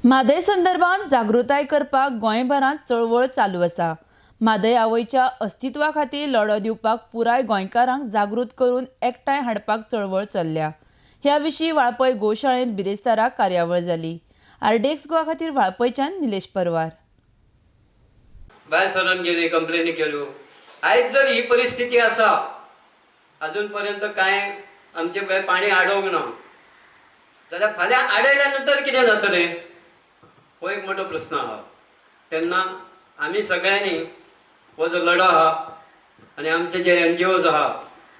म्हादय संदर्भात जागृताय करपाक गोंयभरांत चळवळ चालू आसा. म्हादय आवयच्या अस्तित्वा खातीर लढो दिवपाक पुराय गोंयकारांक जागृत करून एकठांय हाडपाक चळवळ चल्ल्या. ह्या विशीं वाळपय गोशाळेंत बिरेस्तारा कार्यावळ जाली. आरडीएक्स गोवा खातीर वाळपयच्यान निलेश परवार. भायर सरून गेली, कंप्लेनी केल्यो. आयज जर ही परिस्थिती आसा, अजून पर्यंत कांय आमचे कांय पाणी आडोवंक ना जाल्यार फाल्यां आडयल्या नंतर कितें जातलें हो एक मोठो प्रस्न आहा. तेन्ना आमी सगळ्यांनी हो जो लढो आहा आनी आमचे जे एनजीओज आहा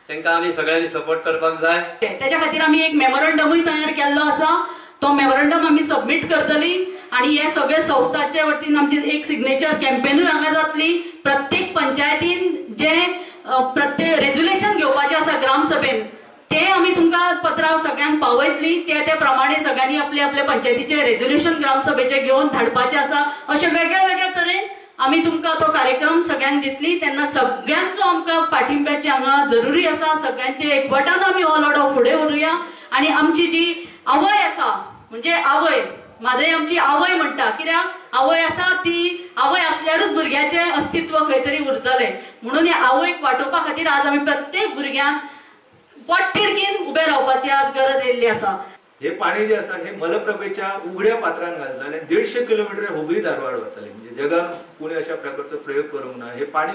तांकां आमी सगळ्यांनी सपोर्ट करपाक जाय. त्याच्या खातीर आमी एक मेमोरंडमूय तयार केल्लो आसा. तो मेमोरंडम आमी सबमीट करतली आनी हे सगळे संस्थाचे वतीन आमची एक सिग्नेचर कॅम्पेनूय हांगा जातली. प्रत्येक पंचायतीन जे प्रत्येक रेज्युलेशन घेवपाचें आसा ग्रामसभेन ते आमी तुमकां पत्रां सगळ्यांक पावयतली. त्या त्या प्रमाणे सगळ्यांनी आपले आपले पंचायतीचे रेजोल्युशन ग्रामसभेचे घेवन धाडपाचें आसा. अशें वेगळ्या वेगळ्या तरेन आमी तुमकां तो कार्यक्रम सगळ्यांक दितली. तेन्ना सगळ्यांचो आमकां पाठिंब्याची हांगा जरुरी आसा. सगळ्यांचे एकवटान आमी हो लढो फुडें व्हरूया आनी आमची जी आवय आसा म्हणजे आवय म्हादय आमची आवय म्हणटा, कित्याक आवय आसा ती आवय आसल्यारूच भुरग्याचें अस्तित्व खंय तरी उरतलें. म्हणून ह्या आवयक वाटोवपा खातीर आज आमी प्रत्येक भुरग्यांक पोटतिडकीन उबे रावपाची आज गरज येयल्ली आसा. हे पाणी जे आसा हे मलप्रभेच्या उघड्या पात्रान घालताले. 150 किलोमीटर हुबळी धारवाड वताले. म्हणजे जगान कोणी अशा प्रकारचो प्रयोग करूंक ना. हे पाणी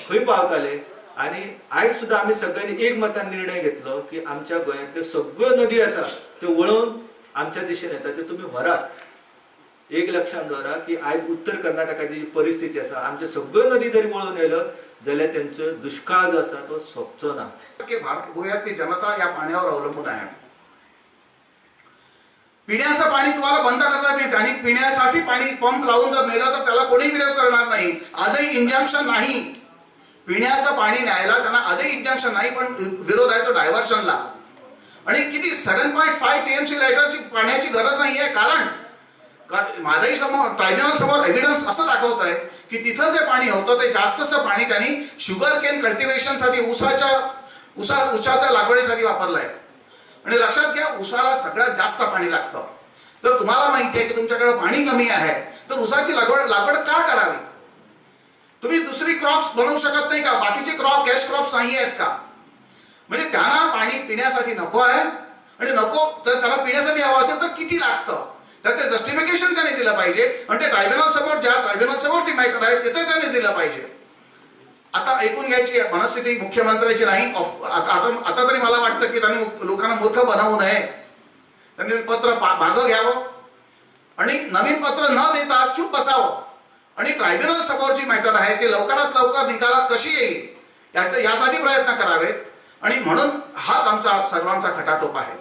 खंय पावताले आनी आयज सुद्दां आमी सगळ्यांनी एक मतान निर्णय घेतलो की आमच्या गोंयांतल्यो सगळ्यो नदी आसा त्यो वळोवन आमच्या दिशेन येता त्यो तुमी व्हरात. एक लक्षात दवरा की आयज उत्तर कर्नाटकाची जी परिस्थिती आसा, आमच्यो सगळ्यो नदी जरी वळोवन येयलो जाल्यार तेंचो दुश्काळ जो आसा तो सोंपचो ना. की भारत गोव्यातली जनता या पाण्यावर अवलंबून आहे. पिण्याचं पाणी तुम्हाला बंद करता येत आणि पिण्यासाठी पाणी पंप लावून जर नेलं तर त्याला कोणी विरोध करणार नाही. आजही इंजंक्शन नाही. पिण्याचं पाणी न्यायला त्यांना आजही इंजंक्शन नाही, पण विरोध आहे तो डायव्हर्शनला. आणि किती 7.5 TMC लिटरची पाण्याची गरज नाही आहे, कारण म्हादई समोर ट्रायब्युनल समोर एव्हिडन्स असं दाखवत आहे की तिथं जे पाणी होतं ते जास्तचं पाणी त्यांनी शुगर केन कल्टिवेशनसाठी ऊसाच्या लागवडीसाठी वापरलं आहे. आणि लक्षात घ्या, ऊसाला सगळ्यात जास्त पाणी लागतं. तर तुम्हाला माहिती आहे की तुमच्याकडे पाणी कमी आहे तर ऊसाची लागवड का करावी? तुम्ही दुसरी क्रॉप्स बनवू शकत नाही का? बाकीचे क्रॉप कॅश क्रॉप्स नाही आहेत का? म्हणजे त्यांना पाणी पिण्यासाठी नको आहे आणि नको तर त्यांना पिण्यासाठी हवं असेल तर किती लागतं त्याचे जस्टिफिकेशन त्यांनी दिलं पाहिजे. आणि ते ट्रायब्युनल समोर, ज्या ट्रायब्युनल समोर ती मॅटर आहे तिथे त्यांनी दिलं पाहिजे. आता ऐकून घ्यायची मनस्थिती मुख्यमंत्र्याची नाही. आता तरी मला वाटतं की त्यांनी लोकांना मूर्ख बनवू नये. त्यांनी पत्र मागं घ्यावं आणि नवीन पत्र न देता चूप बसावं आणि ट्रायब्युनल समोर जी मॅटर आहे ती लवकरात लवकर निकालात कशी येईल यासाठी प्रयत्न करावेत. आणि म्हणून हाच आमचा सर्वांचा खटाटोप आहे.